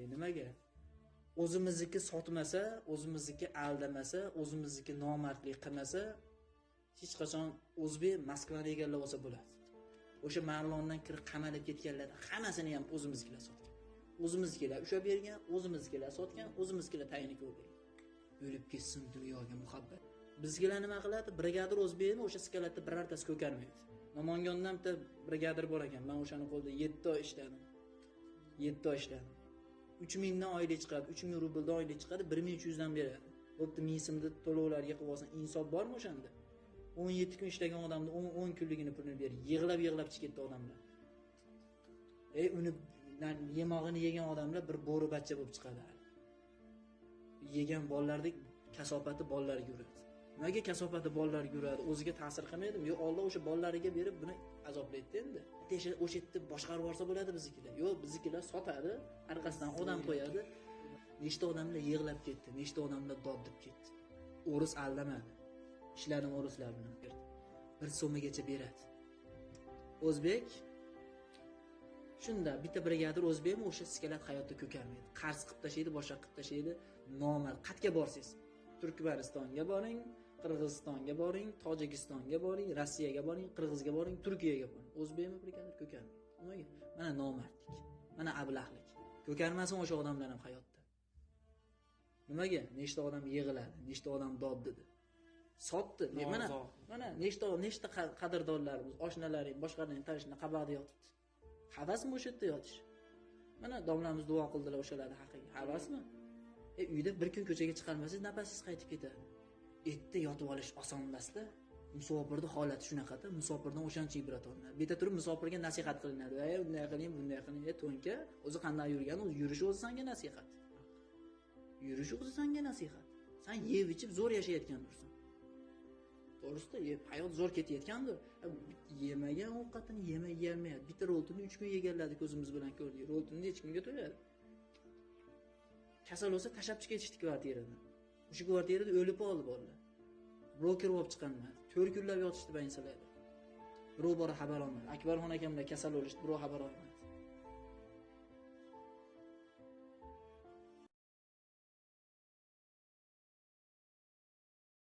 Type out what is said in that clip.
kerak. Nimaga? O'zimizniki sotmasa, o'zimizniki aldamasa, o'zimizniki nomardlik qilmasa, hech qachon o'zbek Moskvani egallab olsa bo'ladi. O'sha Marlondan kirib qamalib ketganlar hammasini ham o'zimiznikilar sotgan. O'zimiznikilar ushlab bergan, o'zimiznikilar sotgan, o'zimiznikilar tayini ko'rib bergan. O'lib ketsin dunyoga muhabbat. Bizgilar nima qiladi? Brigadir o'zbekmi, o'sha skalatda birortasi ko'karmaydi. Namangandan bitta brigadir bor ekan. Men o'shani qo'lida 7 oy ishladim. 7 oy ishladim. 3000 dan oylik chiqadi, 3000 rubldan oylik chiqadi, 1300 dan beradi. Bo'pti, 1000 so'mni to'lovlarga qilib olsin, insof bormi o'shanda? 17 kun ishlagan odamni 10 kunligini pulini berib, yig'lab-yig'lab chiqib ketdi odamlar. Uni yemog'ini yegan odamlar bir bo'ri bachcha bo'lib chiqadi. Yegan bolalardek kasofati bolalarga yuradi. Nimaga kasofati bolalarga yuradi? O'ziga ta'sir qilmaydimi? Yo'q, Alloh o'sha bolalariga berib buni azoblaydi endi. O'sha yerda boshqarib yuborsa bo'ladi biznikilar. Yo'q, biznikilar sotadi, orqasidan odam qo'yadi. Nechta odamlar yig'lab ketdi, nechta odamlar dod deb ketdi. O'ris aldamadi. Ishladim o'rislar bilan. Bir so'migacha beradi. O'zbek shunda bitta brigadir o'zbekmi o'sha skelet hayotda ko'karmaydi. Qarz qilib tashlaydi, boshqa qilib tashlaydi. Nomard. Qatga borsiz? Turkmanistonga boring, Qirg'izistonga boring, Tojikistonga boring, Rossiyaga boring, Qirg'izga boring, Turkiyaga boring. O'zbekmi brigadir ko'karmaydi. Nimaga? Mana nomardlik, mana ablahlik. Ko'karmasin o'sha odamlar ham hayotda. Nimaga? Nechta odam yig'iladi, nechta odam dod dedi. Sotdi. Mana mana nechta qadrdonlarimiz, oshnalaring, boshqalaring tanishlar qabaqda yotibdi. Havasmi o'sha yerda yotish? Mana domlamiz duo qildilar o'shalarning haqiga. Havasmi? Uyda bir kun ko'chaga chiqarmasangiz nafasiz qaytib ketadi. Erta yotib olish oson emas-da. Musofirning holati shunaqada, musofirdan o'shancha ibrat olinadi. Bu yerda turib musofirga nasihat qilinadi. Ey, unday qiling, bunday qiling. To'nka, o'zi qanday yurgan, o'zi yurishi o'zi senga nasihat. Yurishi o'zi senga nasihat. Sen yeb ichib zo'r yashayotgandursan. To'g'risida, hayot zo'r ketayotgandir. Yemagan ovqatini yemay yeyolmaydi. Bitta roltini 3 kun yeganlarni ko'zimiz bilan ko'rdik. Roltini necha kunga to'yadi? Kasal bo'lsa tashlab chiqib ketishdi kvartiradan. O'sha kvartirada o'lib qoldi bolalar. Broker bo'lib chiqolmadi. 4 kunlab yotishdi bayinsalarda. Birov bora xabar olmadi. Akbarxon akamlar kasal bo'lishdi, birov xabar olmadi.